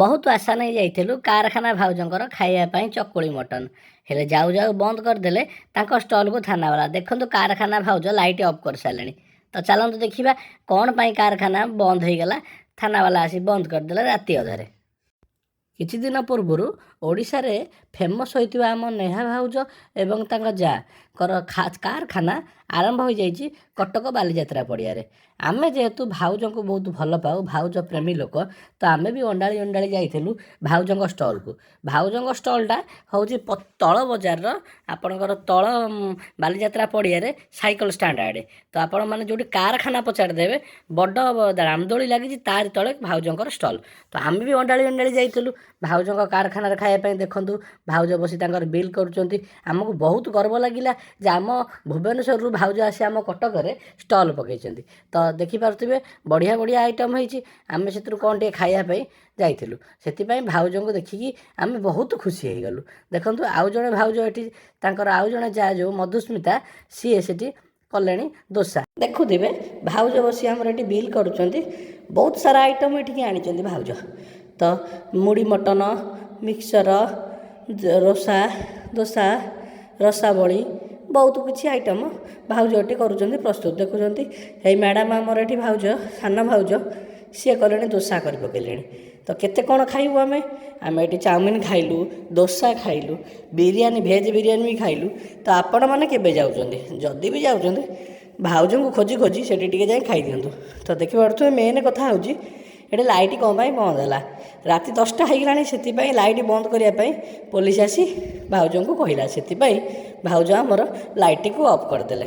ବହୁତ ଆଶା ନେଇ ଯାଇଥିଲୁ କାରଖାନା ଭାଉଜଙ୍କର ଖାଇବା ପାଇଁ ଚକୁଳି ମଟନ। ହେଲେ ଯାଉ ଯାଉ ବନ୍ଦ କରିଦେଲେ ତାଙ୍କ ଷ୍ଟଲକୁ ଥାନାବାଲା। ଦେଖନ୍ତୁ, କାରଖାନା ଭାଉଜ ଲାଇଟ୍ ଅଫ୍ କରିସାରିଲେଣି। ତ ଚାଲନ୍ତୁ ଦେଖିବା କ'ଣ ପାଇଁ କାରଖାନା ବନ୍ଦ ହେଇଗଲା। ଥାନାବାଲା ଆସି ବନ୍ଦ କରିଦେଲେ ରାତି ଅଧରେ। କିଛି ଦିନ ପୂର୍ବରୁ ଓଡ଼ିଶାରେ ଫେମସ୍ ହୋଇଥିବା ଆମ ନେହା ଭାଉଜ ଏବଂ ତାଙ୍କ ଯାଆଙ୍କର କାରଖାନା ଆରମ୍ଭ ହୋଇଯାଇଛି କଟକ ବାଲିଯାତ୍ରା ପଡ଼ିଆରେ। ଆମେ ଯେହେତୁ ଭାଉଜଙ୍କୁ ବହୁତ ଭଲ ପାଉ, ଭାଉଜ ପ୍ରେମୀ ଲୋକ, ତ ଆମେ ବି ଅଣ୍ଡାଳି ଅଣ୍ଡାଳି ଯାଇଥିଲୁ ଭାଉଜଙ୍କ ଷ୍ଟଲକୁ। ଭାଉଜଙ୍କ ଷ୍ଟଲଟା ହେଉଛି ତଳ ବଜାରର ଆପଣଙ୍କର ତଳ ବାଲିଯାତ୍ରା ପଡ଼ିଆରେ ସାଇକେଲ ଷ୍ଟାଣ୍ଡ ଆଡ଼େ। ତ ଆପଣମାନେ ଯେଉଁଠି କାରଖାନା ପଚାରିଦେବେ, ବଡ଼ ରାମଦୋଳି ଲାଗିଛି, ତାରି ତଳେ ଭାଉଜଙ୍କର ଷ୍ଟଲ୍। ତ ଆମେ ବି ଅଣ୍ଡାଳି ଅଣ୍ଡାଳି ଯାଇଥିଲୁ ଭାଉଜଙ୍କ କାରଖାନାରେ ଖାଇବା ପାଇଁ। ଦେଖନ୍ତୁ, ଭାଉଜ ବସି ତାଙ୍କର ବିଲ୍ କରୁଛନ୍ତି। ଆମକୁ ବହୁତ ଗର୍ବ ଲାଗିଲା ଯେ ଆମ ଭୁବନେଶ୍ୱରରୁ ଭାଉଜ ଆସି ଆମ କଟକରେ ଷ୍ଟଲ୍ ପକାଇଛନ୍ତି। ତ ଦେଖିପାରୁଥିବେ, ବଢ଼ିଆ ବଢ଼ିଆ ଆଇଟମ୍ ହେଇଛି। ଆମେ ସେଥିରୁ କ'ଣ ଟିକେ ଖାଇବା ପାଇଁ ଯାଇଥିଲୁ। ସେଥିପାଇଁ ଭାଉଜଙ୍କୁ ଦେଖିକି ଆମେ ବହୁତ ଖୁସି ହେଇଗଲୁ। ଦେଖନ୍ତୁ, ଆଉ ଜଣେ ଭାଉଜ ଏଠି ତାଙ୍କର ଆଉ ଜଣେ ଯାଆ ଯେଉଁ ମଧୁସ୍ମିତା, ସିଏ ସେଠି କଲେଣି ଦୋସା। ଦେଖୁଥିବେ, ଭାଉଜ ବସି ଆମର ଏଠି ବିଲ୍ କରୁଛନ୍ତି। ବହୁତ ସାରା ଆଇଟମ୍ ଏଠିକି ଆଣିଛନ୍ତି ଭାଉଜ। ତ ମୁଢ଼ି ମଟନ, ମିକ୍ସଚର, ରୋସା, ଦୋସା, ରସାବଳି, ବହୁତ କିଛି ଆଇଟମ୍ ଭାଉଜ ଏଠି କରୁଛନ୍ତି ପ୍ରସ୍ତୁତ। ଦେଖୁଛନ୍ତି, ଏଇ ମ୍ୟାଡ଼ାମ୍ ଆମର ଏଠି ଭାଉଜ, ସାନ ଭାଉଜ, ସିଏ କଲେଣି, ଦୋସା କରି ପକାଇଲେଣି। ତ କେତେ କ'ଣ ଖାଇବୁ ଆମେ? ଆମେ ଏଠି ଚାଉମିନ ଖାଇଲୁ, ଦୋସା ଖାଇଲୁ, ବିରିୟାନୀ, ଭେଜ୍ ବିରିୟାନୀ ବି ଖାଇଲୁ। ତ ଆପଣମାନେ କେବେ ଯାଉଛନ୍ତି? ଯଦି ବି ଯାଉଛନ୍ତି, ଭାଉଜଙ୍କୁ ଖୋଜି ଖୋଜି ସେଠି ଟିକେ ଯାଇ ଖାଇଦିଅନ୍ତୁ। ତ ଦେଖିପାରୁଥିବେ, ମେନ୍ କଥା ହେଉଛି ଏଠି ଲାଇଟ୍ କ'ଣ ପାଇଁ ବନ୍ଦ ହେଲା? ରାତି 10ଟା ହେଇଗଲାଣି, ସେଥିପାଇଁ ଲାଇଟ୍ ବନ୍ଦ କରିବା ପାଇଁ ପୋଲିସ ଆସି ଭାଉଜଙ୍କୁ କହିଲା। ସେଥିପାଇଁ ଭାଉଜ ଆମର ଲାଇଟ୍ଟିକୁ ଅଫ୍ କରିଦେଲେ।